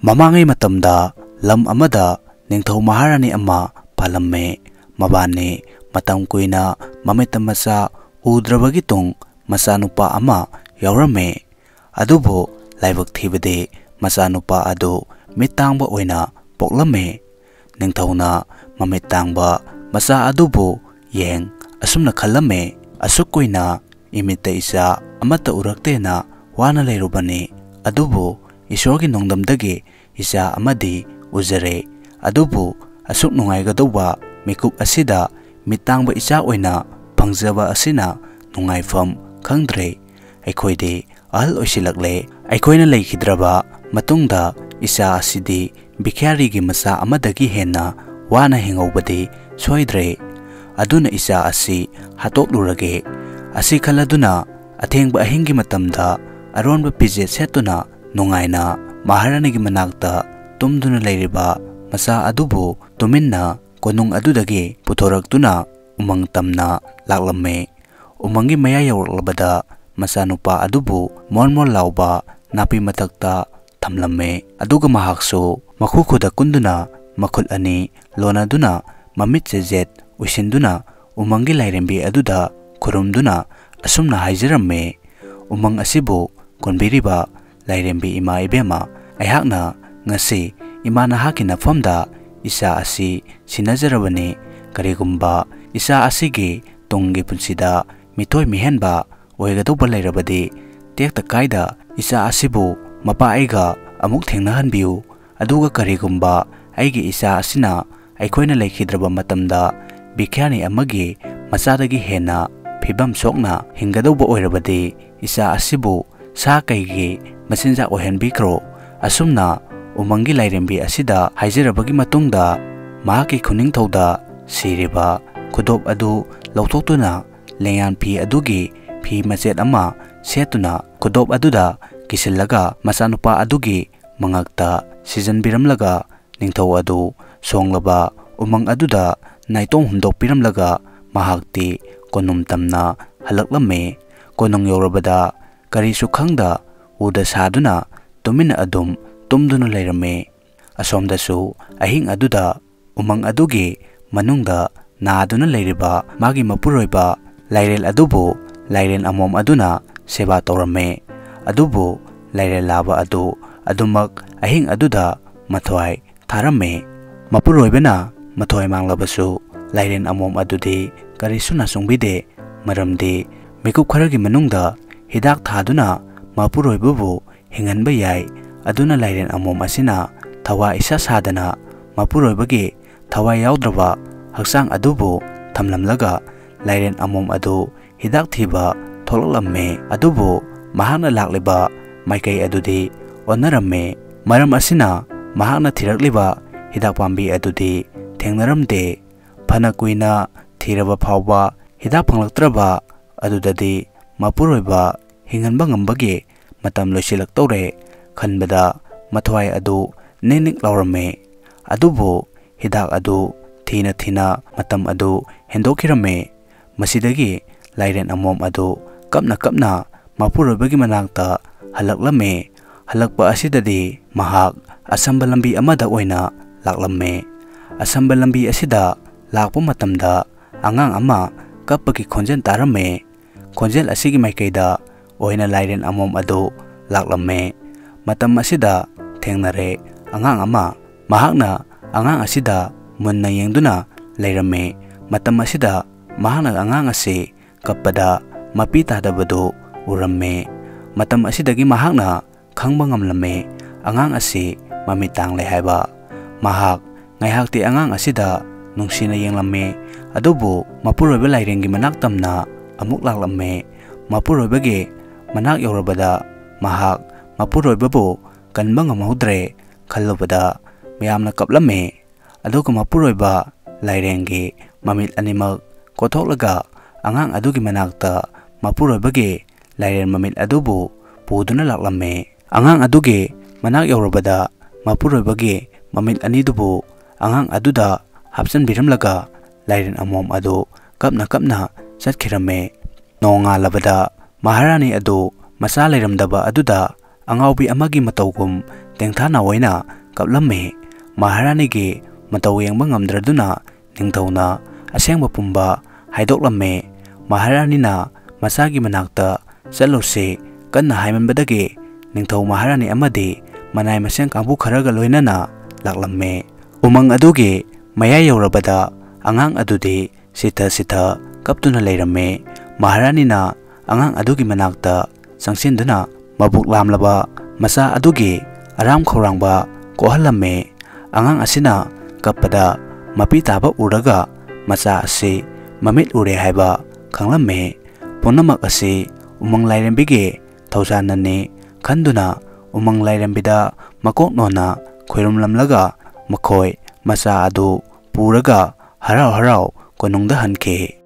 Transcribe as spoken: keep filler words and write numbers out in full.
ꯃꯃꯥꯡꯉꯩ ꯃꯇꯝꯗ ꯂꯝ ꯑꯃꯗ ꯅꯤꯡꯊꯧ ꯃꯍꯥꯔꯥꯅꯤ ꯑꯃ ꯄꯥꯜꯂꯝꯃꯦ꯫ ꯃꯕꯥꯅꯤ ꯃꯇꯝ ꯀꯨꯏꯅ ꯃꯃꯤꯠꯇ ꯃꯆꯥ ꯎꯗ꯭ꯔꯕꯒꯤ ꯇꯨꯡ ꯃꯆꯥꯅꯨꯄꯥ ꯑꯃ ꯌꯥꯎꯔꯝꯃꯦ꯫ ꯑꯗꯨꯕꯨ ꯂꯥꯏꯕꯛ ꯊꯤꯕꯗꯤ ꯃꯆꯥꯅꯨꯄꯥ ꯑꯗꯨ ꯃꯤꯠ ꯇꯥꯡꯕ ꯑꯣꯏꯅ ꯄꯣꯛꯂꯝꯃꯦ꯫ ꯅꯤꯡꯊꯧꯅ ꯃꯃꯤꯠ ꯇꯥꯡꯕ ꯃꯆꯥ ꯑꯗꯨꯕꯨ ꯌꯦꯡ ꯑꯁꯨꯝꯅ ꯈꯜꯂꯝꯃꯦ, "ꯑꯁꯨꯛ ꯀꯨꯏꯅ ꯏꯃꯤꯠꯇ ꯏꯆꯥ ꯑꯃꯠꯇ ꯎꯔꯛꯇꯦꯅ ꯋꯥꯅ ꯂꯩꯔꯨꯕꯅꯤ, ꯑꯗꯨꯕꯨ ꯏꯁꯣꯔꯒꯤ ꯅꯣꯡꯗꯝꯗꯒꯤ ꯏꯆꯥ ꯑꯃꯗꯤ ꯎꯖꯔꯦ꯫ ꯑꯗꯨꯕꯨ ꯑꯁꯨꯛ ꯅꯨꯡꯉꯥꯏꯒꯗꯧꯕ ꯃꯤꯀꯨꯞ ꯑꯁꯤꯗ ꯃꯤꯠ ꯇꯥꯡꯕ ꯏꯆꯥ ꯑꯣꯏꯅ ꯐꯪꯖꯕ ꯑꯁꯤꯅ ꯅꯨꯡꯉꯥꯏꯐꯝ ꯈꯪꯗ꯭ꯔꯦ꯫ ꯑꯩꯈꯣꯏꯗꯤ ꯑꯍꯜ ꯑꯣꯏꯁꯤꯜꯂꯛꯂꯦ꯫ ꯑꯩꯈꯣꯏꯅ ꯂꯩꯈꯤꯗ꯭ꯔꯕ ꯃꯇꯨꯡꯗ ꯏꯆꯥ ꯑꯁꯤꯗꯤ ꯚꯤꯈ꯭ꯌꯥꯔꯤꯒꯤ ꯃꯆꯥ ꯑꯃꯗꯒꯤ ꯍꯦꯟꯅ ꯋꯥꯅ ꯍꯤꯡꯍꯧꯕꯗꯤ ꯁꯣꯏꯗ꯭ꯔꯦ꯫ ꯑꯗꯨꯅ ꯏꯆꯥ ꯑꯁꯤ ꯍꯥꯠꯇꯣꯛꯂꯨꯔꯒꯦ"꯫ ꯑꯁꯤ ꯈꯜꯂꯗꯨꯅ ꯑꯊꯦꯡꯕ ꯑꯍꯤꯡꯒꯤ ꯃꯇꯝꯗ ꯑꯔꯣꯟꯕ ꯐꯤꯖꯦꯠ ꯁꯦꯠꯇꯨꯅ ꯅꯨꯡꯉꯥꯏꯅ ꯃꯍꯥꯔꯥꯅꯤꯒꯤ ꯃꯅꯥꯛꯇ ꯇꯨꯝꯗꯨꯅ ꯂꯩꯔꯤꯕ ꯃꯆꯥ ꯑꯗꯨꯕꯨ ꯇꯨꯃꯤꯟꯅ ꯀꯣꯅꯨꯡ ꯑꯗꯨꯗꯒꯤ ꯄꯨꯊꯣꯔꯛꯇꯨꯅ ꯎꯃꯪ ꯇꯝꯅ ꯂꯥꯛꯂꯝꯃꯦ꯫ ꯎꯃꯪꯒꯤ ꯃꯌꯥꯏ ꯌꯧꯔꯛꯂꯕꯗ ꯃꯆꯥꯅꯨꯄꯥ ꯑꯗꯨꯕꯨ ꯃꯣꯟ ꯃꯣꯟ ꯂꯥꯎꯕ ꯅꯥꯄꯤ ꯃꯊꯛꯇ ꯊꯝꯂꯝꯃꯦ꯫ ꯑꯗꯨꯒ ꯃꯍꯥꯛꯁꯨ ꯃꯈꯨ ꯈꯨꯗ ꯀꯨꯟꯗꯨꯅ ꯃꯈꯨꯠ ꯑꯅꯤ ꯂꯣꯟꯅꯗꯨꯅ ꯃꯃꯤꯠ ꯆꯦꯖꯦꯠ ꯎꯏꯁꯤꯟꯗꯨꯅ ꯎꯃꯪꯒꯤ ꯂꯥꯏꯔꯦꯝꯕꯤ ꯑꯗꯨꯗ ꯈꯨꯔꯨꯝꯗꯨꯅ ꯑꯁꯨꯝꯅ ꯍꯥꯏꯖꯔꯝꯃꯦ, "ꯎꯃꯪ ꯑꯁꯤꯕꯨ ꯀꯣꯟꯕꯤꯔꯤꯕ ꯂꯥꯏꯔꯦꯝꯕꯤ ꯏꯃꯥ ꯏꯕꯦꯝꯃ, ꯑꯩꯍꯥꯛꯅ ꯉꯁꯤ ꯏꯃꯥ ꯅꯍꯥꯛꯀꯤ ꯅꯐꯝꯗ ꯏꯆꯥ ꯑꯁꯤ ꯁꯤꯟꯅꯖꯔꯕꯅꯤ꯫ ꯀꯔꯤꯒꯨꯝꯕ ꯏꯆꯥ ꯑꯁꯤꯒꯤ ꯇꯨꯡꯒꯤ ꯄꯨꯟꯁꯤꯗ ꯃꯤꯊꯣꯏ ꯃꯤꯍꯦꯟꯕ ꯑꯣꯏꯒꯗꯧꯕ ꯂꯩꯔꯕꯗꯤ, ꯇꯦꯛꯇ ꯀꯥꯏꯗ ꯏꯆꯥ ꯑꯁꯤꯕꯨ ꯃꯄꯥ ꯑꯩꯒ ꯑꯃꯨꯛ ꯊꯦꯡꯅꯍꯟꯕꯤꯌꯨ꯫ ꯑꯗꯨꯒ ꯀꯔꯤꯒꯨꯝꯕ ꯑꯩꯒꯤ ꯏꯆꯥ ꯑꯁꯤꯅ ꯑꯩꯈꯣꯏꯅ ꯂꯩꯈꯤꯗ꯭ꯔꯕ ꯃꯇꯝꯗ ꯕꯤꯈ꯭ꯌꯥꯅꯤ ꯑꯃꯒꯤ ꯃꯆꯥꯗꯒꯤ ꯍꯦꯟꯅ ꯐꯤꯕꯝ ꯁꯣꯛꯅ ꯍꯤꯡꯒꯗꯧꯕ ꯑꯣꯏꯔꯕꯗꯤ, ꯏꯆꯥ ꯑꯁꯤꯕꯨ ꯁꯥ ꯀꯩꯒꯤ ꯃꯆꯤꯟꯖꯥꯛ ꯑꯣꯏꯍꯟꯕꯤꯈ꯭ꯔꯣ"꯫ ꯑꯁꯨꯝꯅ ꯎꯃꯪꯒꯤ ꯂꯥꯏꯔꯦꯝꯕꯤ ꯑꯁꯤꯗ ꯍꯥꯏꯖꯔꯕꯒꯤ ꯃꯇꯨꯡꯗ, ꯃꯍꯥꯛꯀꯤ ꯈꯨꯅꯤꯡꯊꯧꯗ ꯁꯤꯔꯤꯕ ꯈꯨꯗꯣꯞ ꯑꯗꯨ ꯂꯧꯊꯣꯛꯇꯨꯅ ꯂꯦꯡꯌꯥꯟ ꯐꯤ ꯑꯗꯨꯒꯤ ꯐꯤ ꯃꯆꯦꯠ ꯑꯃ ꯁꯦꯠꯇꯨꯅ ꯈꯨꯗꯣꯞ ꯑꯗꯨꯗ ꯀꯤꯁꯤꯜꯂꯒ ꯃꯆꯥꯅꯨꯄꯥ ꯑꯗꯨꯒꯤ ꯃꯉꯛꯇ ꯁꯤꯖꯤꯟꯕꯤꯔꯝꯂꯒ, ꯅꯤꯡꯊꯧ ꯑꯗꯨ ꯁꯣꯡꯂꯕ ꯎꯃꯪ ꯑꯗꯨꯗ ꯅꯥꯏꯇꯣꯝ ꯍꯨꯝꯗꯣꯛꯄꯤꯔꯝꯂꯒ ꯃꯍꯥꯛꯇꯤ ꯀꯣꯅꯨꯡ ꯇꯝꯅ ꯍꯜꯂꯛꯂꯝꯃꯤ꯫ ꯀꯣꯅꯨꯡ ꯌꯧꯔꯕꯗ ꯀꯔꯤꯁꯨ ꯈꯪꯗ ꯎꯗ ꯁꯥꯗꯨꯅ ꯇꯨꯃꯤꯟꯅ ꯑꯗꯨꯝ ꯇꯨꯝꯗꯨꯅ ꯂꯩꯔꯝꯃꯤ꯫ ꯑꯁꯣꯝꯗꯁꯨ ꯑꯍꯤꯡ ꯑꯗꯨꯗ ꯎꯃꯪ ꯑꯗꯨꯒꯤ ꯃꯅꯨꯡꯗ ꯅꯥꯗꯨꯅ ꯂꯩꯔꯤꯕ ꯃꯥꯒꯤ ꯃꯄꯨꯔꯣꯏꯕ ꯂꯥꯏꯔꯦꯜ ꯑꯗꯨꯕꯨ ꯂꯥꯏꯔꯦꯟ ꯑꯃꯣꯝ ꯑꯗꯨꯅ ꯁꯦꯕꯥ ꯇꯧꯔꯝꯃꯤ꯫ ꯑꯗꯨꯕꯨ ꯂꯥꯏꯔꯦꯟ ꯂꯥꯕ ꯑꯗꯨ ꯑꯗꯨꯃꯛ ꯑꯍꯤꯡ ꯑꯗꯨꯗ ꯃꯊ꯭ꯋꯥꯏ ꯊꯥꯔꯝꯃꯤ꯫ ꯃꯄꯨꯔꯣꯏꯕꯅ ꯃꯊ꯭ꯋꯥꯏ ꯃꯥꯡꯂꯕꯁꯨ ꯂꯥꯏꯔꯦꯟ ꯑꯃꯣꯝ ꯑꯗꯨꯗꯤ ꯀꯔꯤꯁꯨ ꯅꯥꯆꯨꯡꯕꯤꯗꯦ꯫ ꯃꯔꯝꯗꯤ ꯃꯤꯀꯨꯞ ꯈꯔꯒꯤ ꯃꯅꯨꯡꯗ ꯍꯤꯗꯥꯛ ꯊꯥꯗꯨꯅ ꯃꯄꯨꯔꯣꯏꯕꯕꯨ ꯍꯤꯡꯍꯟꯕ ꯌꯥꯏ꯫ ꯑꯗꯨꯅ ꯂꯥꯏꯔꯦꯟ ꯑꯃꯣꯝ ꯑꯁꯤꯅ ꯊꯋꯥꯏ ꯏꯁꯥ ꯁꯥꯗꯅ ꯃꯄꯨꯔꯣꯏꯕꯒꯤ ꯊꯋꯥꯏ ꯌꯥꯎꯗ꯭ꯔꯕ ꯍꯛꯆꯥꯡ ꯑꯗꯨꯕꯨ ꯊꯝꯂꯝꯂꯒ ꯂꯥꯏꯔꯦꯟ ꯑꯃꯣꯝ ꯑꯗꯨ ꯍꯤꯗꯥꯛ ꯊꯤꯕ ꯊꯣꯛꯂꯛꯂꯝꯃꯤ꯫ ꯑꯗꯨꯕꯨ ꯃꯍꯥꯛꯅ ꯂꯥꯛꯂꯤꯕ ꯃꯥꯏꯀꯩ ꯑꯗꯨꯗꯤ ꯑꯣꯟꯅꯔꯝꯃꯤ꯫ ꯃꯔꯝ ꯑꯁꯤꯅ ꯃꯍꯥꯛꯅ ꯊꯤꯔꯛꯂꯤꯕ ꯍꯤꯗꯥꯛ ꯄꯥꯝꯕꯤ ꯑꯗꯨꯗꯤ ꯊꯦꯡꯅꯔꯝꯗꯦ꯫ ꯐꯅ ꯀꯨꯏꯅ ꯊꯤꯔꯕ ꯐꯥꯎꯕ ꯍꯤꯗꯥꯛ ꯐꯪꯂꯛꯇ꯭ꯔꯕ ꯑꯗꯨꯗꯗꯤ ꯃꯄꯨꯔꯣꯏꯕ ꯍꯤꯡꯍꯟꯕ ꯉꯝꯕꯒꯤ ꯃꯇꯝ ꯂꯣꯏꯁꯤꯜꯂꯛꯇꯧꯔꯦ ꯈꯟꯕꯗ ꯃꯊ꯭ꯋꯥꯏ ꯑꯗꯨ ꯅꯤꯛ ꯅꯤꯛ ꯂꯥꯎꯔꯝꯃꯤ꯫ ꯑꯗꯨꯕꯨ ꯍꯤꯗꯥꯛ ꯑꯗꯨ ꯊꯤꯅ ꯊꯤꯅ ꯃꯇꯝ ꯑꯗꯨ ꯍꯦꯟꯗꯣꯛꯈꯤꯔꯝꯃꯤ꯫ ꯃꯁꯤꯗꯒꯤ ꯂꯥꯏꯔꯦꯟ ꯑꯃꯣꯝ ꯑꯗꯨ ꯀꯞꯅ ꯀꯞꯅ ꯃꯄꯨꯔꯣꯏꯕꯒꯤ ꯃꯅꯥꯛꯇ ꯍꯜꯂꯛꯂꯝꯃꯤ꯫ ꯍꯜꯂꯛꯄ ꯑꯁꯤꯗꯗꯤ ꯃꯍꯥꯛ ꯑꯁꯝꯕ ꯂꯝꯕꯤ ꯑꯃꯗ ꯑꯣꯏꯅ ꯂꯥꯛꯂꯝꯃꯤ꯫ ꯑꯁꯝꯕ ꯂꯝꯕꯤ ꯑꯁꯤꯗ ꯂꯥꯛꯄ ꯃꯇꯝꯗ ꯑꯉꯥꯡ ꯑꯃ ꯀꯞꯄꯒꯤ ꯈꯣꯟꯖꯦꯜ ꯇꯥꯔꯝꯃꯤ꯫ ꯈꯣꯟꯖꯦꯜ ꯑꯁꯤꯒꯤ ꯃꯥꯏꯀꯩꯗ ꯑꯣꯏꯅ ꯂꯥꯏꯔꯦꯟ ꯑꯃꯣꯝ ꯑꯗꯨ ꯂꯥꯛꯂꯝꯃꯤ꯫ ꯃꯇꯝ ꯑꯁꯤꯗ ꯊꯦꯡꯅꯔꯦ ꯑꯉꯥꯡ ꯑꯃ꯫ ꯃꯍꯥꯛꯅ ꯑꯉꯥꯡ ꯑꯁꯤꯗ ꯃꯨꯟꯅ ꯌꯦꯡꯗꯨꯅ ꯂꯩꯔꯝꯃꯤ꯫ ꯃꯇꯝ ꯑꯁꯤꯗ ꯃꯍꯥꯛꯅ ꯑꯉꯥꯡ ꯑꯁꯤ ꯀꯞꯄꯗ ꯃꯄꯤ ꯇꯥꯗꯕꯗꯨ ꯎꯔꯝꯃꯤ꯫ ꯃꯇꯝ ꯑꯁꯤꯗꯒꯤ ꯃꯍꯥꯛꯅ ꯈꯪꯕ ꯉꯝꯂꯝꯃꯤ ꯑꯉꯥꯡ ꯑꯁꯤ ꯃꯃꯤꯠ ꯇꯥꯡꯂꯦ ꯍꯥꯏꯕ꯫ ꯃꯍꯥꯛ ꯉꯥꯏꯍꯥꯛꯇꯤ ꯑꯉꯥꯡ ꯑꯁꯤꯗ ꯅꯨꯡꯁꯤꯅ ꯌꯦꯡꯂꯝꯃꯤ꯫ ꯑꯗꯨꯕꯨ ꯃꯄꯨꯔꯣꯏꯕ ꯂꯥꯏꯔꯦꯟꯒꯤ ꯃꯅꯥꯛ ꯇꯝꯅ ꯑꯃꯨꯛ ꯂꯥꯛꯂꯝꯃꯤ꯫ ꯃꯄꯨꯔꯣꯏꯕꯒꯤ ꯃꯅꯥꯛ ꯌꯧꯔꯕꯗ ꯃꯍꯥꯛ ꯃꯄꯨꯔꯣꯏꯕꯕꯨ ꯀꯟꯕ ꯉꯝꯍꯧꯗ꯭ꯔꯦ ꯈꯜꯂꯨꯕꯗ ꯃꯌꯥꯝꯅ ꯀꯞꯂꯝꯃꯤ꯫ ꯑꯗꯨꯒ ꯃꯄꯨꯔꯣꯏꯕ ꯂꯥꯏꯔꯦꯟꯒꯤ ꯃꯃꯤꯠ ꯑꯅꯤꯃꯛ ꯀꯣꯊꯣꯛꯂꯒ ꯑꯉꯥꯡ ꯑꯗꯨꯒꯤ ꯃꯅꯥꯛꯇ ꯃꯄꯨꯔꯣꯏꯕꯒꯤ ꯂꯥꯏꯔꯦꯟ ꯃꯃꯤꯠ ꯑꯗꯨꯕꯨ ꯄꯨꯗꯨꯅ ꯂꯥꯛꯂꯝꯃꯤ꯫ ꯑꯉꯥꯡ ꯑꯗꯨꯒꯤ ꯃꯅꯥꯛ ꯌꯧꯔꯕꯗ ꯃꯄꯨꯔꯣꯏꯕꯒꯤ ꯃꯃꯤꯠ ꯑꯅꯤꯗꯨꯕꯨ ꯑꯉꯥꯡ ꯑꯗꯨꯗ ꯍꯥꯞꯆꯤꯟꯕꯤꯔꯝꯂꯒ ꯂꯥꯏꯔꯦꯟ ꯑꯃꯣꯝ ꯑꯗꯨ ꯀꯞꯅ ꯀꯞꯅ ꯆꯠꯈꯤꯔꯝꯃꯤ꯫ ꯅꯣꯡꯉꯥꯜꯂꯕꯗ ꯃꯍꯥꯔꯥꯅꯤ ꯑꯗꯨ ꯃꯆꯥ ꯂꯩꯔꯝꯗꯕ ꯑꯗꯨꯗ ꯑꯉꯥꯎꯕꯤ ꯑꯃꯒꯤ ꯃꯇꯧꯒꯨꯝ ꯂꯦꯡꯊꯥꯅ ꯑꯣꯏꯅ ꯀꯞꯂꯝꯃꯤ꯫ ꯃꯍꯥꯔꯥꯅꯤꯒꯤ ꯃꯇꯧ ꯌꯦꯡꯕ ꯉꯝꯗ꯭ꯔꯗꯨꯅ ꯅꯤꯡꯊꯧꯅ ꯑꯁꯦꯡꯕ ꯄꯨꯝꯕ ꯍꯥꯏꯗꯣꯛꯂꯝꯃꯤ꯫ ꯃꯍꯥꯔꯥꯅꯤꯅ ꯃꯆꯥꯒꯤ ꯃꯅꯥꯛꯇ ꯆꯠꯂꯨꯁꯤ ꯀꯟꯅ ꯍꯥꯏꯃꯟꯕꯗꯒꯤ ꯅꯤꯡꯊꯧ ꯃꯍꯥꯔꯥꯅꯤ ꯑꯃꯗꯤ ꯃꯅꯥꯏ ꯃꯁꯤꯡ ꯀꯥꯡꯕꯨ ꯈꯔꯒ ꯂꯣꯏꯅꯅ ꯂꯥꯛꯂꯝꯃꯤ꯫ ꯎꯃꯪ ꯑꯗꯨꯒꯤ ꯃꯌꯥꯏ ꯌꯧꯔꯕꯗ ꯑꯉꯥꯡ ꯑꯗꯨꯗꯤ ꯁꯤꯊ ꯁꯤꯊ ꯀꯞꯇꯨꯅ ꯂꯩꯔꯝꯃꯤ꯫ ꯃꯍꯥꯔꯥꯅꯤꯅ ꯑꯉꯥꯡ ꯑꯗꯨꯒꯤ ꯃꯅꯥꯛꯇ ꯆꯪꯁꯤꯟꯗꯨꯅ ꯃꯕꯨꯛ ꯂꯥꯝꯂꯕ ꯃꯆꯥ ꯑꯗꯨꯒꯤ ꯑꯔꯥꯝ ꯈꯧꯔꯥꯡꯕ ꯀꯣꯛꯍꯜꯂꯝꯃꯤ꯫ ꯑꯉꯥꯡ ꯑꯁꯤꯅ ꯀꯞꯄꯗ ꯃꯄꯤ ꯇꯥꯕ ꯎꯔꯒ ꯃꯆꯥ ꯑꯁꯤ ꯃꯃꯤꯠ ꯎꯔꯦ ꯍꯥꯏꯕ ꯈꯪꯂꯝꯃꯤ꯫ ꯄꯨꯝꯅꯃꯛ ꯑꯁꯤ ꯎꯃꯪ ꯂꯥꯏꯔꯦꯝꯕꯤꯒꯤ ꯊꯧꯖꯥꯜꯅꯅꯤ ꯈꯟꯗꯨꯅ ꯎꯃꯪ ꯂꯥꯏꯔꯦꯝꯕꯤꯗ ꯃꯀꯣꯛ ꯅꯣꯟꯅ ꯈꯣꯏꯔꯨꯝꯂꯝꯂꯒ ꯃꯈꯣꯏ ꯃꯆꯥ ꯑꯗꯨ ꯄꯨꯔꯒ ꯍꯔꯥꯎ ꯍꯔꯥꯎ ꯀꯣꯅꯨꯡꯗ ꯍꯟꯈꯤ꯫